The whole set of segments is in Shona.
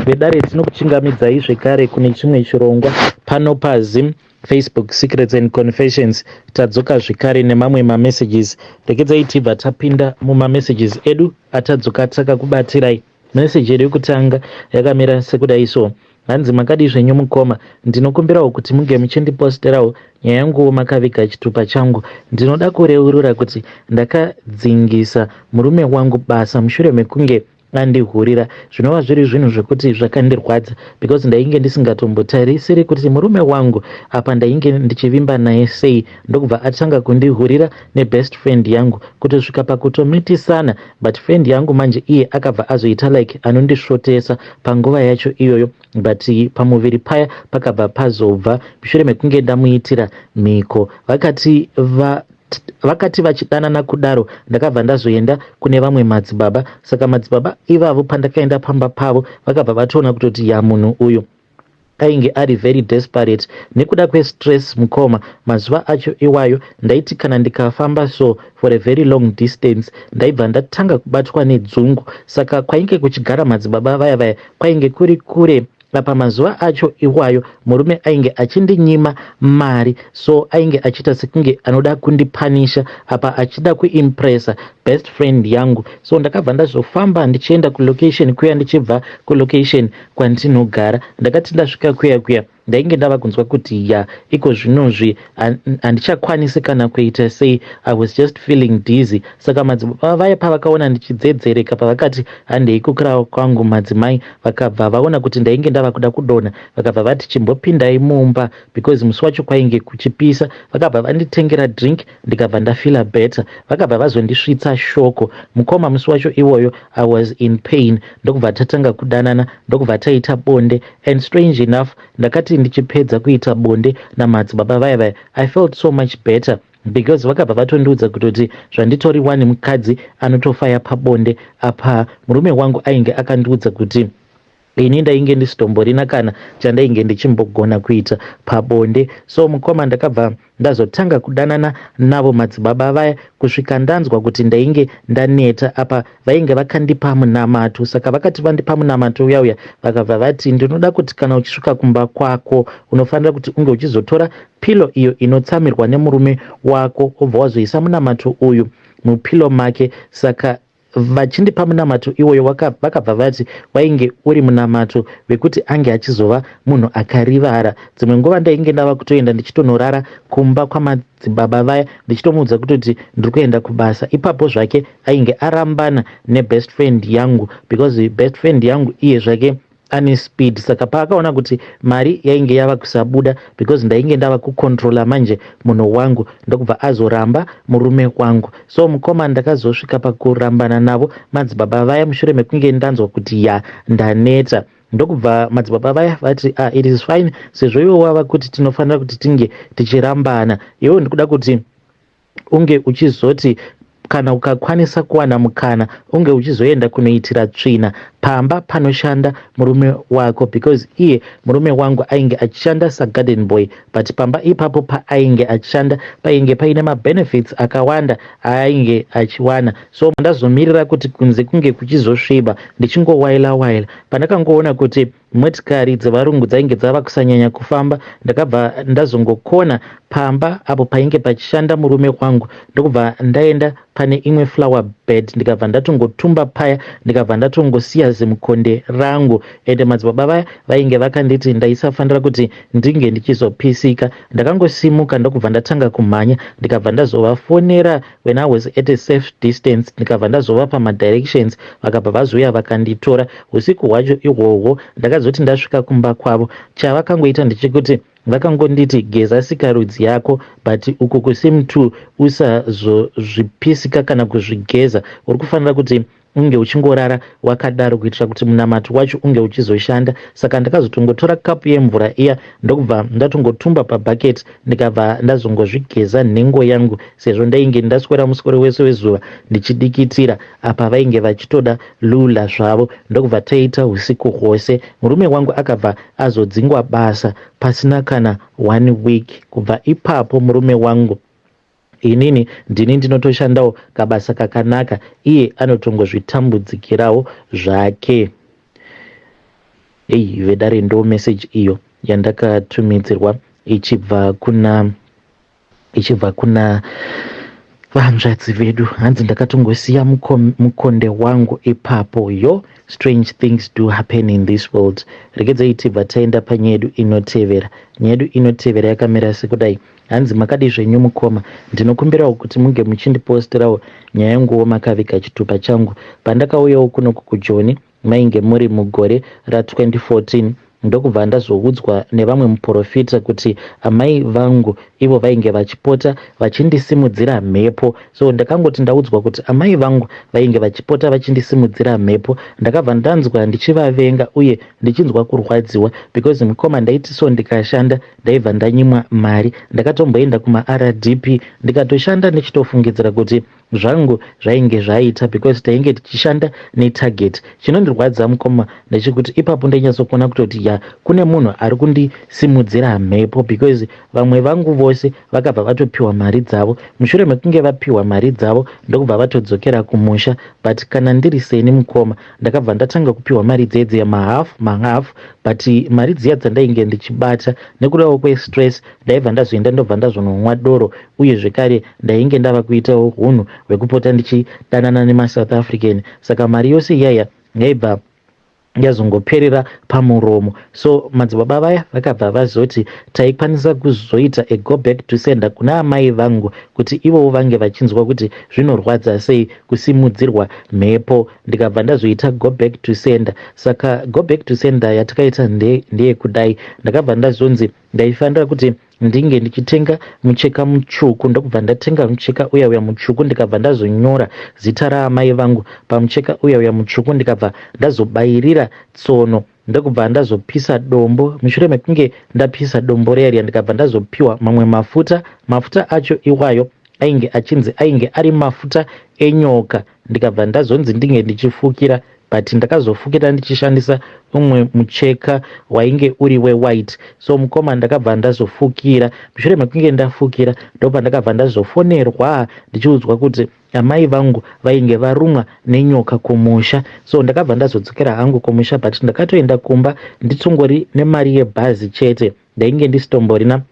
Vedare, tinokuchingamidzai zvekare kune chimwe chirongwa pano paZim Facebook Secrets and Confessions. Tadzoka zvekare nemamwe mamessages. Regedzai tibva tapinda mumamessages edu atadzoka takakubatirai. Message yedu yekutanga yakamira sekudai so. Hanzi, "Makadii zvenyu mukoma? Ndinokumbirawo kuti munge muchindiposterawo nyaya yanguwo makaviga chitupa changu. Ndinoda kureurura kuti ndakadzingisa murume wangu basa mushure mekunge andihurira, zvinova zviri zvinhu zvekuti zvakandirwadza because ndainge ndisingatombotarisiri kuti murume wangu apa ndainge ndichivimba naye sei, ndokubva atanga kundihurira nebest friend yangu kutosvika pakutomitisana. But friend yangu manje iye akabva azoita like anondisvotesa panguva yacho iyoyo, but pamuviri paya pakabva pazobva mushure mekunge ndamuitira mhiko. Vakati vachidanana kudaro, ndakabva ndazoenda kune vamwe madzibaba. Saka madzibaba ivavo, pandakaenda pamba pavo, vakabva vatoona kutoti ya, munhu uyu ainge ari very desperate nekuda kwestress. Mukoma, mazuva acho iwayo ndaiti kana ndikafamba so for a very long distance, ndaibva ndatanga kubatwa nedzungu. Saka kwainge kuchigara madzibaba vaya vaya kwainge kuri kure. Apa mazuva acho iwayo murume ainge achindinyima mari, so ainge achiita sekunge anoda kundipanisha, apa achida kuimpressa best friend yangu. So ndakabva ndazofamba ndichienda kulocation kuya, ndichibva kulocation kwandinogara. Ndakati ndasvika kuya kuya, ndainge ndava kunzwa kuti ya, iko zvinozvi handichakwanisi kana kuita sei. I was just feeling dizzy. Saka madzibaba vaya pavakaona ndichidzedzereka, pavakati handei kukurawa kwangu madzimai, vakabva vaona kuti ndainge ndava kuda kudonha. Vakabva vati, 'Chimbopindai mumba,' because musi wacho kwainge kuchipisa. Vakabva vanditengera drink, ndikabva ndafeela better. Vakabva vazondisvitsa shoko. Mukoma, musi wacho iwoyo I was in pain. Ndokubva tatanga kudanana, ndokubva taita bonde. And strange enough, ndakati ndichipedza kuita bonde namadzibaba vaya vaya, I felt so much better because vakabva vatondiudza kutoti zvanditori wani mukadzi anotofaya pabonde. Apa murume wangu ainge akandiudza kuti ini ndainge ndisitomborina kana chandainge ndichimbogona kuita pabonde. So mukoma, ndakabva ndazotanga kudanana navo madzibaba vaya kusvika ndanzwa kuti ndainge ndaneta. Apa vainge vakandipa munamato. Saka vakati vandipa munamato uya uya, vakabva vati, 'Ndinoda kuti kana uchisvika kumba kwako, unofanira kuti unge uchizotora pillow iyo inotsamirwa nemurume wako, wobva wazoisa munamato uyu mupillow make.' Saka vachindipa munamato iwoyo, vakabva vati wainge uri munamato wekuti ange achizova munhu akarivara. Dzimwe nguva ndainge ndava kutoenda ndichitonorara kumba kwamadzibaba vaya, ndichitomuudza kutoti ndiri kuenda kubasa. Ipapo zvake ainge arambana nebest friend yangu because best friend yangu iye zvake ane speed. Saka paakaona kuti mari yainge yava kusabuda because ndainge ndava kucontrola manje munhu wangu, ndokubva azoramba murume wangu. So mukoma, ndakazosvika pakurambana navo madzibaba vaya mushure mekunge ndanzwa kuti ya, ndaneta. Ndokubva madzibaba vaya vati, 'Ah, it is fine. Sezvo iwe wava kuti tinofanira kuti tinge tichirambana, iwewe ndikuda kuti unge uchizoti kana ukakwanisa kuwana mukana, unge uchizoenda kunoitira tsvina pamba panoshanda murume wako,' because iye murume wangu ainge achishanda sagarden boy, but pamba ipapo paainge achishanda painge paine mabenefits akawanda aainge achiwana. So ndazomirira kuti kunze kunge kuchizosviba, ndichingowaila waila. Pandakangoona kuti motikari dzevarungu dzainge dzava kusanyanya kufamba, ndakabva ndazongokona pamba apo painge pachishanda murume wangu, ndokubva ndaenda pane imwe flower bed, ndikabva ndatongotumba paya, ndikabva ndatongosiya zimukonde rangu. Ende madzibaba vaya vainge vakanditi ndaisafanira kuti ndinge ndichizopisika. Ndakangosimuka, ndokubva ndatanga kumhanya, ndikabva ndazovafonera when I was at a safe distance, ndikabva ndazovapa madirections. Vakabva vazouya vakanditora usiku hwacho ihwohwo. Ndakazoti ndasvika kumba kwavo, chavakangoita ndechekuti vakangonditi, 'Geza sikarudzi yako, but uku kusim 2 usazozvipisika kana kuzvigeza. Uri kufanira kuti unge uchingorara wakadaro kuitira kuti munamato wacho unge uchizoshanda.' Saka ndakazotongotora kapu yemvura iya, ndokubva ndatongotumba pabhaketi, ndikabva ndazongozvigeza nhengo yangu, sezvo ndainge ndaswera muswero wese wezuva ndichidikitira. Apa vainge vachitoda lula zvavo. Ndokubva taita usiku hwose. Murume wangu akabva azodzingwa basa pasina kana one week. Kubva ipapo murume wangu, inini ndini ndinotoshandawo kabasa kakanaka, iye anotongozvitambudzikirawo zvake." Ei vedare, ndo message iyo yandakatumidzirwa ichibva kuna vanzvadzi vedu. Hanzi ndakatongosiya mukonde wangu ipapo. Yo, strange things do happen in this world. Regedzai tibva taenda panyaya yedu inotevera. Nyaya yedu inotevera yakamira sekudai. Hanzi, "Makadi zvenyu mukoma? Ndinokumbirawo kuti munge muchindiposterawo nyaya yanguwo makaviga chitupa changu. Pandakauyawo kunoku kuJoni, mainge muri mugore ra2014, ndokubva ndazoudzwa nevamwe muprofita kuti amai vangu ivo vainge vachipota vachindisimudzira mhepo. So ndakangoti ndaudzwa kuti amai vangu vainge vachipota vachindisimudzira mhepo, ndakabva ndanzwa ndichivavenga uye ndichinzwa kurwadziwa, because mukoma, ndaiti so ndikashanda ndaibva ndanyimwa mari. Ndakatomboenda kumaRDP ndikatoshanda ndichitofungidzira kuti zvangu zvainge zvaita, because tainge tichishanda netarget. Chinondirwadza mukoma ndechekuti ipapo ndainyatsokuona kutoti ya, kune munhu ari kundisimudzira mhepo, because vamwe vangu vose vakabva vatopiwa mari dzavo. Mushure mekunge vapiwa mari dzavo, ndokubva vatodzokera kumusha. But kana ndiri seni mukoma, ndakabva ndatanga kupiwa mari dzedziya mahafu mahafu, but mari dziya dzandainge ndichibata, nekudawo kwestress, ndaibva ndazoenda ndobva ndazononwa doro. Uye zvekare ndainge ndava kuitawo hunhu hwekupota ndichidanana nemaSouth African. Saka mari yose iyaya yaibva yazongoperera pamuromo. So madzibaba vaya vakabva vazoti taikwanisa kuzoita a go back to sender kuna amai vangu, kuti ivowo vange vachinzwa kuti zvinorwadza sei kusimudzirwa mhepo. Ndikabva ndazoita go back to sender. Saka go back to sender yatakaita ndeyekudai: ndakabva ndazonzi ndaifanira kuti ndinge ndichitenga mucheka mutsvuku. Ndokubva ndatenga mucheka uya uya mutsvuku, ndikabva ndazonyora zita raamai vangu pamucheka uya uya mutsvuku, ndikabva ndazobayirira tsono, ndokubva ndazopisa dombo. Mushure mekunge ndapisa dombo riya, ndikabva ndazopiwa mamwe mafuta. Mafuta acho iwayo ainge achinzi ainge ari mafuta enyoka. Ndikabva ndazonzi ndinge ndichifukira, but ndakazofukira ndichishandisa umwe mucheka wainge uri wewhite. So mukoma, ndakabva ndazofukira. Mushure mekunge ndafukira, ndopandakabva ndazofonerwa ndichiudzwa kuti amai vangu vainge varumwa nenyoka kumusha. So ndakabva ndazodzokera hangu kumusha, but ndakatoenda kumba nditsongori nemari yebhazi chete. Ndainge ndisitomborina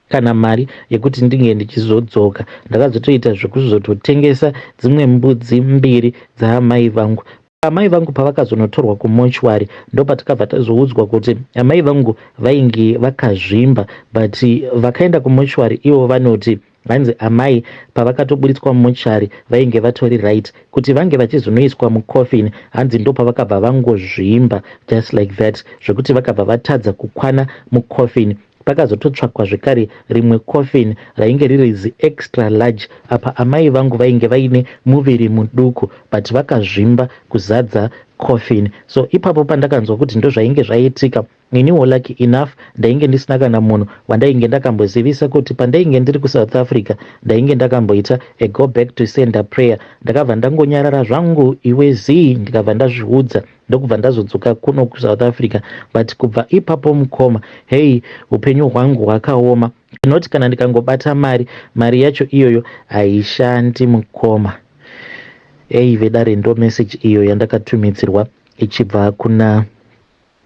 kana mari yekuti ndinge ndichizodzoka. Ndakazotoita zvekuzototengesa dzimwe mbudzi mbiri dzaamai vangu. Amai vangu pavakazonotorwa kumochwari, ndopatakabva tazoudzwa kuti amai vangu vainge vakazvimba, but vakaenda kumochwari ivo vanoti, hanzi amai pavakatoburitswa mumochari vainge vatori right kuti vange vachizonoiswa mucoffin. Hanzi ndopavakabva vangozvimba just like that, zvekuti vakabva vatadza kukwana mucoffin. Pakazototsvakwa zvekare rimwe coffin rainge riri ziextra large. Apa amai vangu vainge vaine muviri muduku, but vakazvimba kuzadza coffin. So ipapo pandakanzwa kuti ndozvainge zvaitika, iniwo lucky enough ndainge ndisina kana munhu wandainge ndakambozivisa kuti pandainge ndiri kuSouth Africa ndainge ndakamboita a go back to sender prayer. Ndakabva ndangonyarara zvangu iwe zii, ndikabva ndazviudza, ndokubva ndazodzoka kuno kuSouth Africa. But kubva ipapo mukoma, hei, upenyu hwangu hwakaoma. Ndinoti kana ndikangobata mari, mari yacho iyoyo haishandi mukoma. Ei vedare, ndo message iyo yandakatumidzirwa ichibva kuna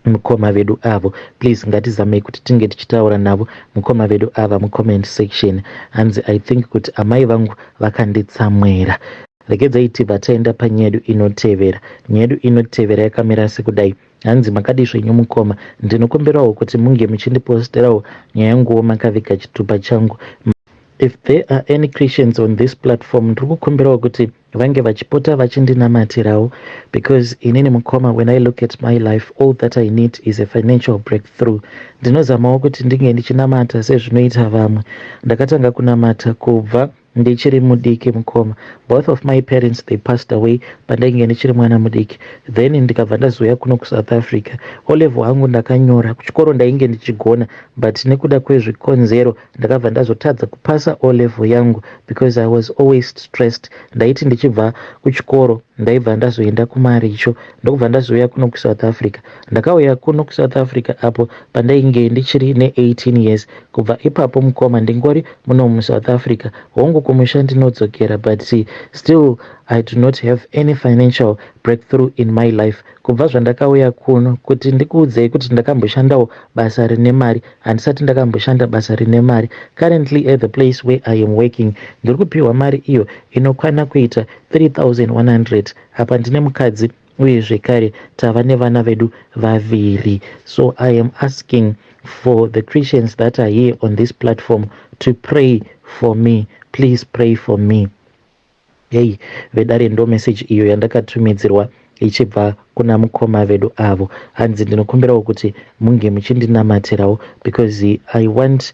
mukoma vedu avo. Please, ngatizamei kuti tinge tichitaura navo mukoma vedu ava mucomment section. Hanzi, "I think kuti amai vangu vakanditsamwera." Regedzai tibva taenda panyaya yedu inotevera. Nyaya yedu inotevera yakamira sekudai. Hanzi, "Makadi zvenyu mukoma? Ndinokumbirawo kuti munge muchindiposterawo nyaya yanguwo makaviga chitupa changu. If there are any Christians on this platform, ndiri kukumbirawo kuti vange vachipota vachindinamatirawo, because inini mukoma, when I look at my life, all that I need is a financial breakthrough. Ndinozamawo kuti ndinge ndichinamata sezvinoita vamwe. Ndakatanga kunamata kubva ndichiri mudiki mukoma. Both of my parents, they passed away pandainge ndichiri mwana mudiki. Then ndikabva ndazouya kuno kuSouth Africa. O level hangu ndakanyora, kuchikoro ndainge ndichigona, but nekuda kwezvikonzero ndakabva ndazotadza kupasa O level yangu, because I was always stressed. Ndaiti ndichibva kuchikoro ndaibva ndazoenda kumaricho, ndokubva ndazouya kuno kuSouth Africa. Ndakauya kuno kuSouth Africa apo pandainge ndichiri ne18 years. Kubva ipapo mukoma, ndingori muno muSouth Africa. Hongu." Hongu, kumusha ndinodzokera, but still I do not have any financial breakthrough in my life kubva zvandakauya kuno. Kuti ndikuudzei kuti ndakamboshandawo basa rine mari, handisati ndakamboshanda basa rine mari. Currently, at the place where I am working, ndiri kupiwa mari iyo inokwana kuita 3100. Apa ndine mukadzi uye zvekare tava nevana vedu vaviri. So I am asking for the Christians that are here on this platform to pray for me. Please pray for me. Hei vedare, ndo message iyo yandakatumidzirwa ichibva kuna mukoma vedu avo. Hanzi ndinokumbirawo kuti munge muchindinamatirawo because I want,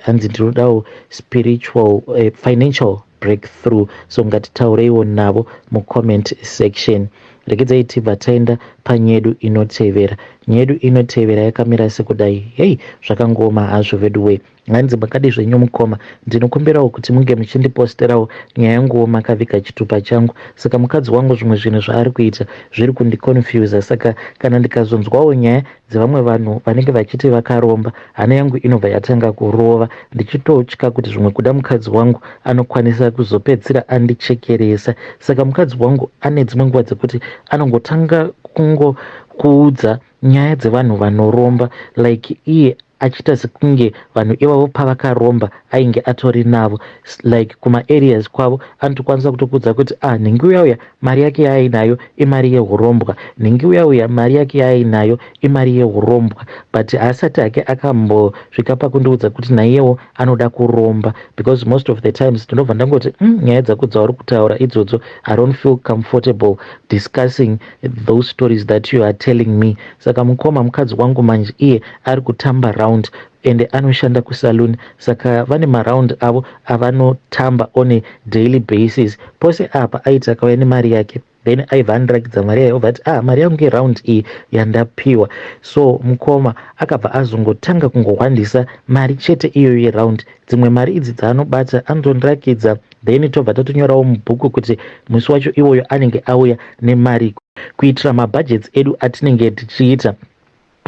hanzi ndinodawo spiritual, financial breakthrough. So ngatitaureiwo navo mucomment section. Regedzai tibva taenda panyedu inotevera. Nyedu inotevera yakamira sekudai. Hei, zvakangoma hazvo vedu. Hanzi, "Makadi zvenyu mukoma? Ndinokumbirawo kuti munge muchindiposterawo nyaya yanguwo makaviga chitupa changu. Saka mukadzi wangu zvimwe zvinhu zvaari kuita zviri kundiconfusa. Saka kana ndikazonzwawo nyaya dzevamwe vanhu vanenge vachiti vakaromba, hana yangu inobva yatanga kurova, ndichitotya kuti zvimwe kuda mukadzi wangu anokwanisa kuzopedzisira andichekeresa. Saka mukadzi wangu ane dzimwe nguva dzekuti anongotanga kungokuudza nyaya dzevanhu vanoromba, like iye achiita sekunge vanhu ivavo pavakaromba ainge atori navo, like kumaareas kwavo. Anotokwanisa kutokuudza kuti, 'Ah, nhingi uya uya mari yake yaainayo imari yeurombwa, nhingi uya uya mari yake yaainayo imari yeurombwa.' But haasati hake akambosvika pakundiudza kuti naiyewo anoda kuromba, because most of the times ndinobva ndangoti, nyaya dzako dzauri kutaura idzodzo, I don't feel comfortable discussing those stories that you are telling me.' Saka mukoma, mukadzi wangu manje iye ari kutamba round, ende anoshanda kusalon. Saka vane maround avo avanotamba on a daily basis. Pose apa aiti akauya nemari yake, then aibva andirakidza mari yayo, obva ati, 'Ah, mari yangu yeround iyi yandapiwa.' So mukoma, akabva azongotanga kungohwandisa mari chete iyoyo yeround. Dzimwe mari idzi dzaanobata anotondirakidza, then tobva tatonyorawo mubhuku kuti musi wacho iwoyo anenge auya nemari, kuitira mabudgets edu atinenge tichiita.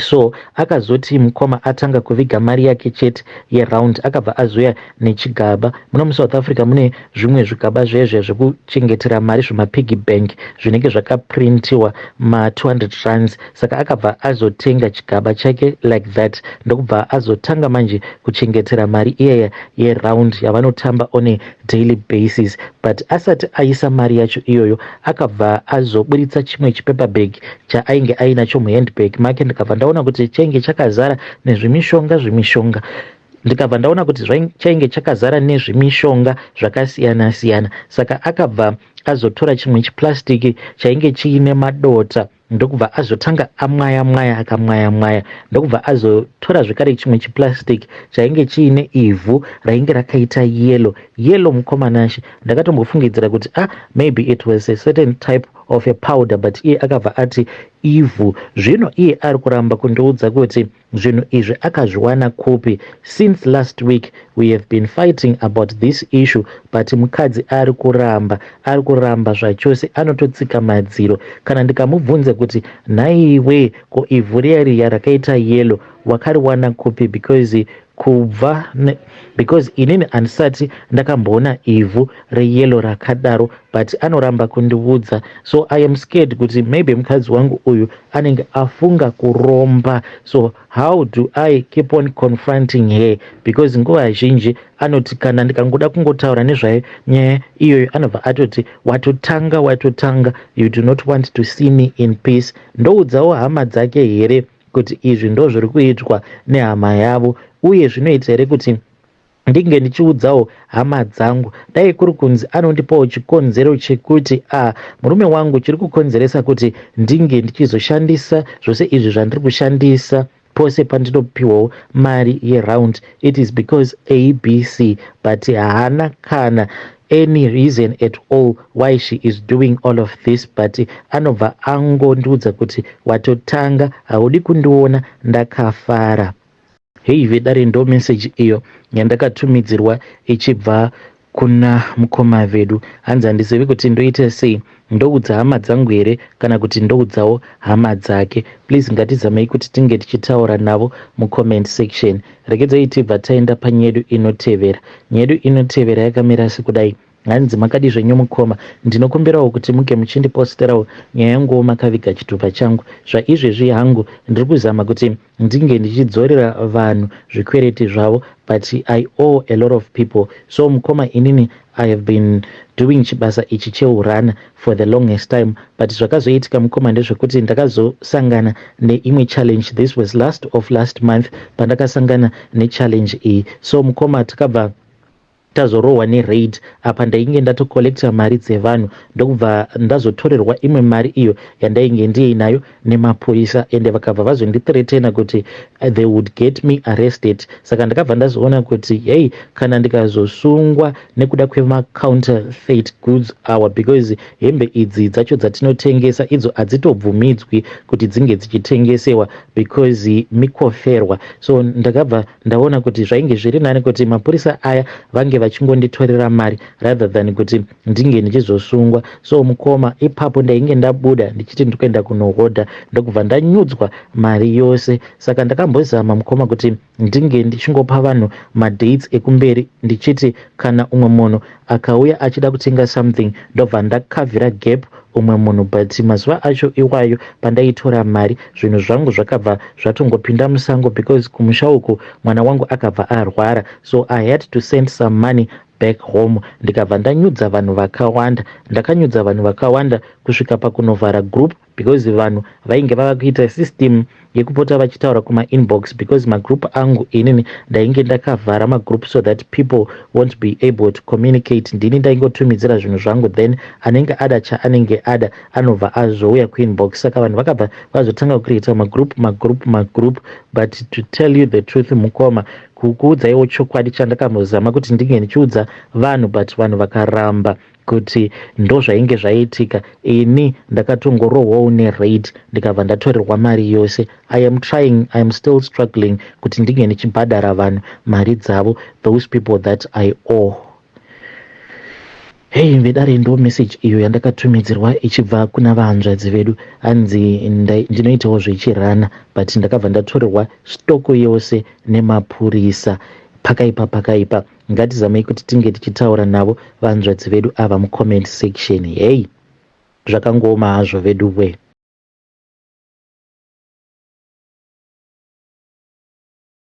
So akazoti mukoma atanga kuviga mari yake chete yeround, akabva azoya nechigaba. Muno muSouth Africa mune zvimwe zvigaba zvezve zvekuchengetera mari, zvemapiggy bank, zvinenge zvakaprintiwa ma200 rands. Saka akabva azotenga chigaba chake like that, ndokubva azotanga manje kuchengetera mari iyaya yeround yavanotamba on a daily basis. But asati aisa mari yacho iyoyo, akabva azoburitsa chimwe chipaper bag chaainge ainacho muhandbag make. Ndikabva ndaona kuti chainge chakazara nezvimishonga zvimishonga. Ndikabva ndaona kuti chainge chakazara nezvimishonga zvakasiyana siyana. Saka akabva azotora chimwe chiplastiki chainge chiine madota, ndokubva azotanga amwaya mwaya, akamwaya mwaya, ndokubva azotora zvekare chimwe chiplastic chainge chiine ivhu rainge rakaita yellow yellow. Mukoma Nashe, ndakatombofungidzira kuti, ah, maybe it was a certain type of a powder, but iye akabva ati ivhu. Zvino iye ari kuramba kundiudza kuti zvinhu izvi akazviwana kupi. Since last week we have been fighting about this issue, but mukadzi ari kuramba, ari kuramba zvachose, anototsika madziro kana ndikamubvunza kuti, 'Nhaiwe, ko ivhu riya riya rakaita yellow wakariwana kupi?' Because kubva because inini handisati ndakamboona ivhu reyellow rakadaro, but anoramba kundiudza. So I am scared kuti maybe mukadzi wangu uyu anenge afunga kuromba. So how do I keep on confronting her? Because nguva zhinji anoti kana ndikangoda kungotaura nezvayo nyaya iyoyo, anobva atoti, 'Watotanga, watotanga, you do not want to see me in peace.' Ndoudzawo hama dzake here kuti izvi ndo zviri kuitwa nehama yavo? Uye zvinoita here kuti ndinge ndichiudzawo hama dzangu? Dai kuri kunzi anondipawo chikonzero chekuti, a ah, murume wangu, chiri kukonzeresa kuti ndinge ndichizoshandisa zvose izvi zvandiri kushandisa pose pandinopiwawo mari yeround, it is because ABC." But haana kana any reason at all why she is doing all of this, but anobva angondiudza kuti, 'Watotanga, haudi kundiona ndakafara.' Hei vedare, ndo meseji iyo yandakatumidzirwa ichibva Kuna mukoma vedu. Hanzi handizivi kuti ndoita sei, ndoudza hama dzangu here kana kuti ndoudzawo hama dzake. Please ngatizamei kuti tinge tichitaura navo mucomment section. Regedzai tibva taenda panyedu inotevera. Nyedu inotevera yakamira sekudai. Hanzi makadi zvenyu mukoma, ndinokumbirawo kuti muge muchindiposterawo nyaya yanguwo makaviga chitupa changu. Zvaizvezvi hangu ndiri kuzama kuti ndinge ndichidzorera vanhu zvikwereti zvavo, but I owe a lot of people. So mukoma, inini I have been doing chibasa ichi cheurana for the longest time, but zvakazoitika mukoma ndezvekuti ndakazosangana neimwe challenge. This was last of last month pandakasangana nechallenge iyi. So mukoma, takabva tazorohwa neraid. Apa ndainge ndatocollecta mari dzevanhu, ndokubva ndazotorerwa imwe mari iyo yandainge ndiinayo nemapurisa, ende vakabva vazondithreatena kuti they would get me arrested. Saka ndakabva ndazoona kuti hei, kana ndikazosungwa nekuda kwemacounterfeit goods awa, because hembe idzi dzacho dzatinotengesa idzo hadzitobvumidzwi kuti dzinge dzichitengesewa because mikoferwa. So ndakabva ndaona kuti zvainge zviri nani kuti mapurisa aya vange vachingonditorera mari rather than kuti ndinge ndichizosungwa. So mukoma, ipapo ndainge ndabuda ndichiti ndikuenda kunohodha, ndokubva ndanyudzwa mari yose. Saka ndakambozama mukoma kuti ndinge ndichingopa vanhu madates ekumberi, ndichiti kana umwe munhu akauya achida kutenga something, ndobva ndakavhira gap umwe munhu. But mazuva acho iwayo pandaitora mari, zvinhu zvangu zvakabva zvatongopinda musango, because kumusha uku mwana wangu akabva arwara, so I had to send some money back home. Ndikabva ndanyudza vanhu vakawanda. Ndakanyudza vanhu vakawanda kusvika pakunovhara group, because vanhu vainge vava kuita system yekupota vachitaura kumainbox, because magroup angu inini ndainge ndakavhara magroup so that people won't be able to communicate. Ndini ndaingotumidzira zvinhu zvangu, then anenge ada chaanenge ada anobva azouya kuinbox. Saka vanhu vakabva vazotanga kucreata magroup, magroup, magroup. But to tell you the truth mukoma, kukuudzaiwo chokwadi chandakambozama kuti ndinge ndichiudza vanhu, but vanhu vakaramba kuti ndo zvainge zvaitika. Ini ndakatongorohwawo neraid, ndikabva ndatorerwa mari yose. I am trying, I am still struggling kuti ndinge ndichibhadhara vanhu mari dzavo, those people that I owe. Hei vedare, ndo message iyo yandakatumidzirwa ichibva kuna vahanzvadzi vedu. Hanzi ndinoitawo zvechirana, but ndakabva ndatorerwa stock yose nemapurisa. Pakaipa, pakaipa. Ngatizamei kuti tinge tichitaura navo vanzvadzi vedu ava mucomment section. Hei, zvakangooma hazvo vedu we.